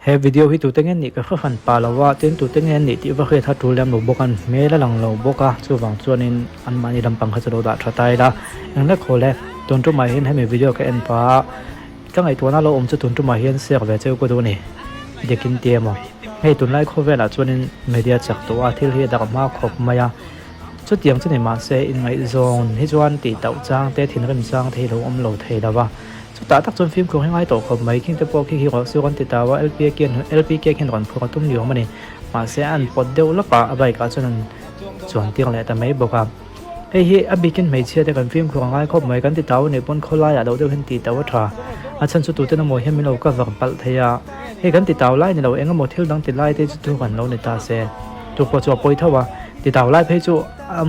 He video hi tute nge nih ka hre hran pah lo a, tin tute nge nih tih va hriat kha tul lem lo bawk a, an hmel a lang lo bawk a, chuvang chuanin anmahni lampang kha chu lo dah tha ta ila. Enghle khawl e, tun tumah hian hemi video ka en pah a, ka ngaihtuahna lo awm chu tun tumah hian share ve cheu ka duh a ni, dik in ti emaw. Hei tunlai khawvelah chuanin media chak tawh a, thil hi a dak hma khawp mai a, chutiang chu ni mahse inngaihzawn hi chuan tih tauh chang te thinrim chang te hi lo awm lo thei lo va. Chutah tak chuan fimkhur hi ngai tawh khawp mai, khing te pawh khi khi rawh chu kan ti tau a, LPK khian LPK khian rawn phur a tum ni awm a ni. Mahse a an pawt deuh lawp a, a bike ah chuan an chuan tir leh ta mai bawk a. Hei hi a bikin hmeichhia te kan fimkhur a ngai khawp mai, kan ti tau a nih pawn khawlai ah loh deuh hian ti tau a tha. A chhan chu tuten emaw hian min lo cover palh thei a, hei kan ti tau lai ni lo eng emaw thil dang ti lai te chu thu kan lo ni ta se, tu pawh chu a pawi tho a, ti tau lai phei chu a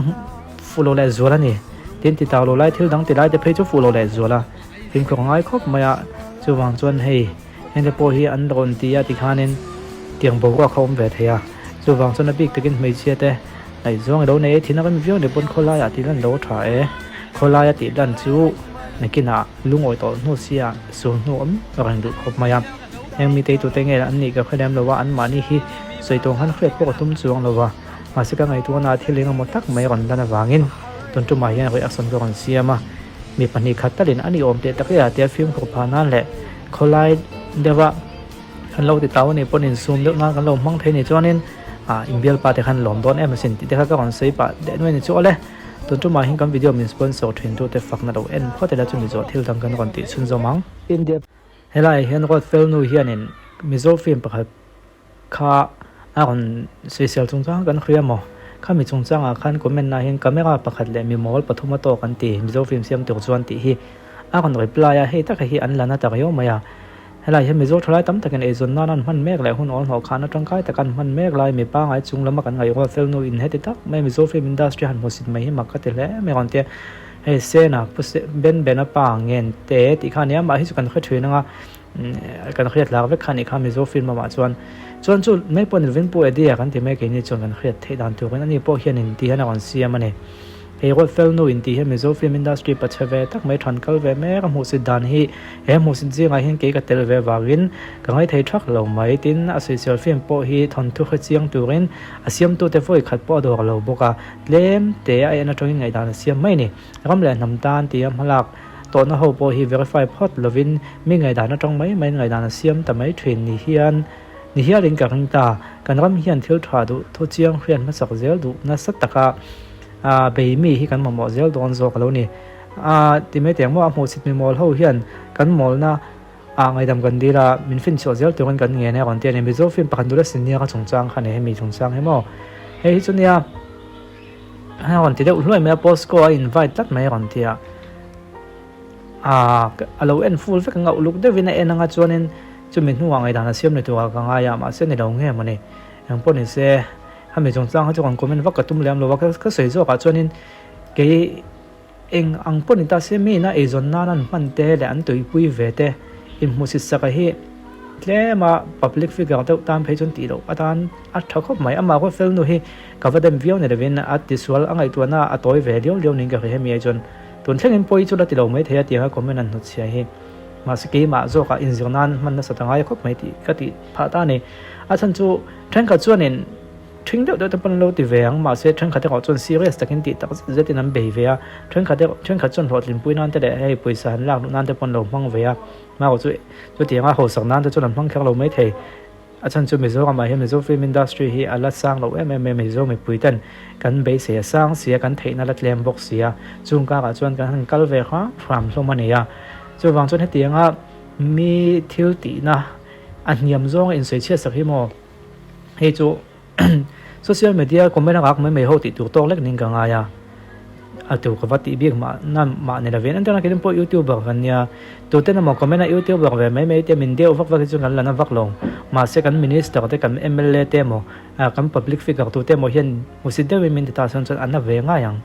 fuh lo leh zual a ni. Tin ti tau lo lai thil dang ti lai te phei chu fuh lo leh zual a. Fimkhur ngai khawp mai a, chuvang chuan hei hengte pawh hi an rawn ti a tikhanin tiang boruak kha a awm ve thei a, chuvang chuan a bik takin hmeichhia te ngaihzawng ilo nei e thin a rem viau ni pawn khawlaiah tih lan lo a tha e, khawlaia tih lan chu nakinah lungawi tawh hnu sia sul hnu awm reng duh khawp mai a, heng mi teitute nge an nih ka hre lem lo a, anmahni hi sawi tawng khan hriat pawh ka tum chuang lo va, mahse ka ngaihtuahna thil engemaw tak mai rawn lan avangin tun tumah hian reaction ka rawn siam a. Mi pahnih khat talin a ni awm teh tak e a tia fimkhur phah nan leh khawlai deuha kan lo ti tau a nih pawn insum deuh nan kan lo hmang thei a nih chuanin ah inbialpa te khan lawm dawn em asin tih te kha ka rawn sawi pah deh nuai a ni chu awle. Tun tumah hian kan video min sponsor thin tu te fakna lo en phawt ila chumi zawh thil dang kan rawn tih chhunzawm ang. Helaiah hian Ruatfel nu hianin Mizo film pakhat Kha a rawn sawisel chungchang kan hria maw? Kha mi chungchangah khan comment ah hian camera pakhat leh mi mawl pathum a tawk an ti, Mizo film siam tur chuan tih hi a rawn reply a, hei taka hi an la na ta riau mai a. Helai hian Mizo thalai tam takin eizawn nan an hman mek leh hun awl hnawh khan a tangkai taka an hman mek lai mi pangai chung lama kan ngaih rual fel nu in heti tak mai Mizo film industry han hmusit mai hi mak ka ti hle mai rawn tia. Hei Sena Pu Ben Bena pa ngen te tih kha ania mah hi chu kan hre thin anga. Kan hriat hlak vek kha nih kha Mizo film amah chuan chuan chu mai pawh ni lovin Pu Eddie-a kan ti mai keini chuan kan hriat theih dan turin ani pawh hian in tih hian a rawn siam a ni. Hei Ruatfel nu in tih hian Mizo film industry pachhe ve tak mai than kal ve mek a hmuhsit dan hi he hmuhsit zingah hian kei ka tel ve vangin ka ngaithei thak lo mai tin a sawisel film pawh hi thawnthu hre chiang turin a siamtute vawi khat pawh a dawr lo bawk a tlem te a en atangin ngaihdan a siam mai a ni. Ram leh hnam tan tia hmalak Tawhna ho pawh hi verify phawt lovin mi ngaihdan atang mai maiin ngaihdan a siam ta mai thin ni hian ni hialin ka ring ta. Kan ram hian thil tha duh thu chiang hriat hmasak zel duh nasa taka bei mi hi kan mamawh zel dawn zawk a lo ni. A ti mai teh maw a hmuhsit mi mawl ho hian kan mawlna ah ngaihdam kan dil a, min finchhuah zel turin kan ngen e rawn ti a ni. Mizo film pakhat nula senior a chungchang kha ni hemi chungchang hi maw hei hi chu nia. A rawn ti deuh hluai mai a Posco a invite tlat mai a rawn ti a ah a lo en full vek ang a uluk deuhin a en anga chuanin chumi hnuah ngaihdan a siam ni turah ka ngai a mahse ni lo nge mawni eng pawh ni se hemi chungchang kha chu kan comment vak ka tum lem lo a ka sawi zawkah chuanin kei Eng ang pawh ni ta se miin a eizawn nan an hman te leh an tuipui ve te inhmuhsit saka hi tlem a public figure deuh tan phei chuan tih loh atan a tha khawp mai. Amah khaw fel nu hi ka va dem viau ni lovin a tisual a ngaihtuahna a tawi ve liau liau niin ka hria hemi ai chuan tun thlengin pawi chu la ti lo mai thei a tiang a comment an hnutchhia hi. Mahse keimah zawkah inzir nan hman nasat a ngai khawp mai tih ka tih phah ta a ni. A chhan chu thenkhat chuanin. Ṭhing deuh deuh te pawn an lo ti ve ang, mahse ṭhenkhat erawh chuan serious takin tih tak zet zetin an bei ve a, ṭhenkhat erawh ṭhenkhat chuan hlawhtlinpui nan te leh hei pawisa han lak luh nan te pawh an lo hmang ve a, marawh chu chutianga hausak nan te chuan an hmang kher lo mai thei. A chhan chu Mizoramah hian Mizo film industry hi a la sang lo em em mai, Mizo mipui ten kan beisei a sang si a, kan theihna la tlem bawk si a, chung karah chuan kan han kal ve hram hram hlawm a ni a, chuvang chuan hetianga mi thil tihna a hniam zawnga insawichhiat sak hi maw? Hei chu social media comment a ngak mai mai ho tih tur tawk lek ning ka ngai a, a tur ka va tih bik mah na mah ni lovin engtiang keini pawh youtuber kan nia tuten emaw comment a youtuber ve mai mai te min deuh vak vak hi chu kan la na vak lo mahse kan minister te kan mla te emaw kan public figure tute emaw hian hmusit deuhin min ti ta chuan chuan an na ve ngai ang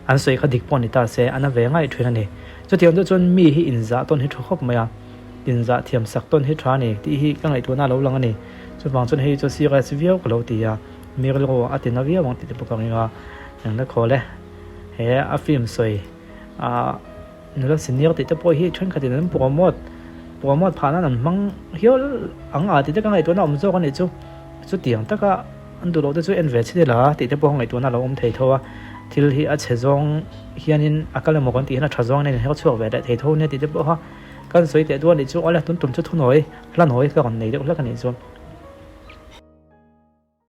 an sawi kha dik pawh ni ta se an na ve ngai thin a ni chutiang chu chuan mi hi inzah tawn hi tha khawp mai a. Inzah thiam sak tawn hi tha a ni tih hi ka ngaihtuahna a lo lang a ni. Chuvang chuan hei chu serious viau ka lo ti a, mi rilru a ti na viau ang tih te pawh ka ring a, engla khawl e. He a film sawi ah nula senior tih te pawh hi thenkhatin an promote. Promote phah nan an hmang hial ang a tih te ka ngaihtuahna awm zawk a nih chu. Chutiang taka an duh loh te chu en ve chhin ila tih te pawh ngaihtuahna a lo awm thei tho a. Thil hi a chhe zawng hianin a kal emaw kan tih hian a tha zawng hian a inher chhuak ve leh thei tho nia tih te pawh kha kan sawi teh duh a nih chu. Awle tun tum chu thunawi hla nawi ka rawn nei deuh hlek a nih chu.